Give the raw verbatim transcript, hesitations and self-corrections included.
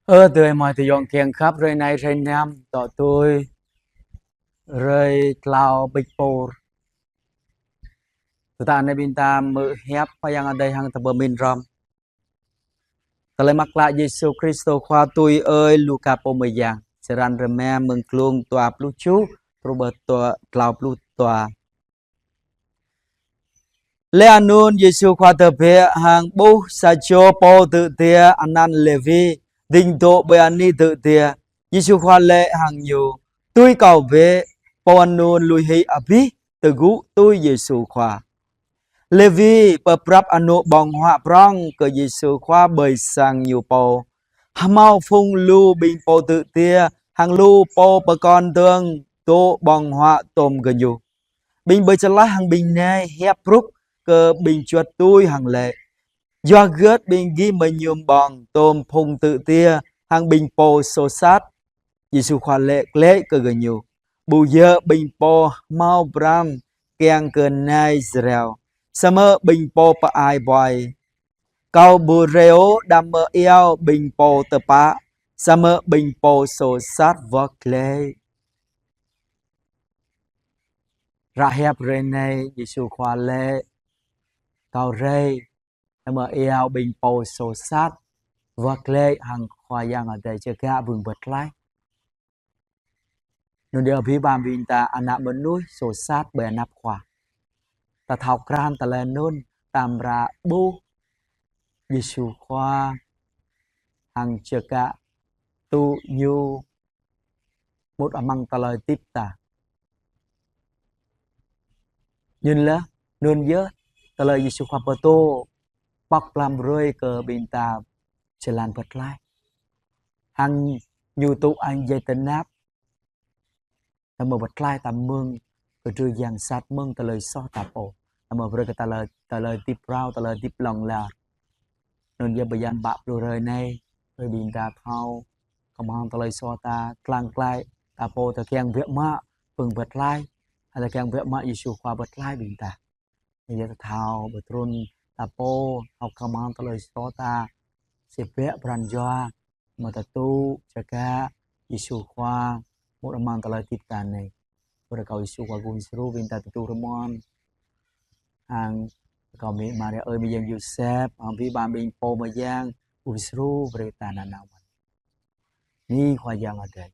Ơ adơi amai ayŏng kiăng khăp, hrơi anai hrơi năm, tŏ tui hrơi tlâo bĕč pôr. Tơdah anai ƀing ta hmư̆ hiăp Khua Yang Adai hăng ta pơmĭn hrŏm. Tơlơi mơak klă Yêsu Krist Khua tui ơi Luka pô mơyang. Črăn rơma mơ̆ng glông dua pluh tơjuh truh pơ tlâo pluh dua. Laih anŭn Yêsu Khua tơbiă hăng ƀuh sa čô pô tŭ jia anăn Lêwi, ding dŏ ƀơi anih tŭ jia. Yêsu Khua laĭ hăng ñu: Tui Kâo bĕ. Pô anŭn lui hĭ abih, tơgŭ tui Yêsu Khua. Lêwi pơprăp anŏ ƀơ̆ng huă prŏng kơ Yêsu Khua ƀơi sang ñu pô. Hmâo phung lu ƀing pô tŭ jia hăng lu pô pơkŏn dơ̆ng dŏ ƀơ̆ng huă tôm gơñu. Ƀing pơčơlah hăng ƀing nai hiăp brŭk kơ ƀing čuăt tui hăng laĭ: Yua hơget ƀing gih mơñum ƀơ̆ng tôm phung tŭ jia hăng ƀing pô soh sat? Yêsu Khua laĭ glaĭ kơ gơñu: Ƀu djơ̆ ƀing pô hmâo pran kiăng kơ nai jrao, samơ̆ ƀing pô pơai ƀuai. Kâo ƀu rai ôh đăm mơ iâu ƀing pô tơpă, samơ̆ ƀing pô soh sat wơ̆t glaĭ. Ră hiăp hrơi anai Yêsu Khua laĭ: Kâo rai đăm mơ iâu ƀing pô soh sat wơ̆t glaĭ hăng Khua Yang Adai čơkă ƀing pơtlaih. Anŭn yơh abih bang ƀing ta ană mơnuih soh sat ƀơi anăp Khua. Ta thâo krăn tơlơi anŭn ta amra ƀuh Yêsu Khua hăng čơkă tŭ ñu mŭt amăng tơlơi hơdip ta. Anŭn laih, anŭn yơh tơlơi Yêsu Khua pơtô pŏk pơblang brơi kơ ƀing ta jơlan pơtlaih. Hăng ñu tŭ añ djai tơnap, đăm mơ pơtlaih ta mơ̆ng kơdrưh yang sat, mơ̆ng tơlơi soh ta pô. Đăm mơ brơi kơ ta tơlơi, tơlơi hơdip phrâo, tơlơi hơdip hlŏng lar. Anŭn yơh bơyan pă pluh hrơi anai, hrơi ƀing ta thâo kơmhang tơlơi soh ta, klăng klai ta pô ta kiăng biă mă phung pơtlaih, ta kiăng biă mă Yêsu Khua pơtlaih ƀing ta. Anŭn yơh ta thâo pơtrŭn ta pô, thâo kơmhang tơlơi soh ta, sĭt biă pran jua, mơ̆ ta tŭ čơkă Yêsu Khua mŭt amăng tơlơi hơdip ta anai. Rơkâo Yêsu Khua gum djru ƀing ta tơdu rơmon. Hăng rơkâo Mĭ Maria ơi, mơyang Yôsep, hăng abih bang ƀing pô mơyang gum djru brơi ta nanao mơ̆n. Bơni Khua Yang Adai.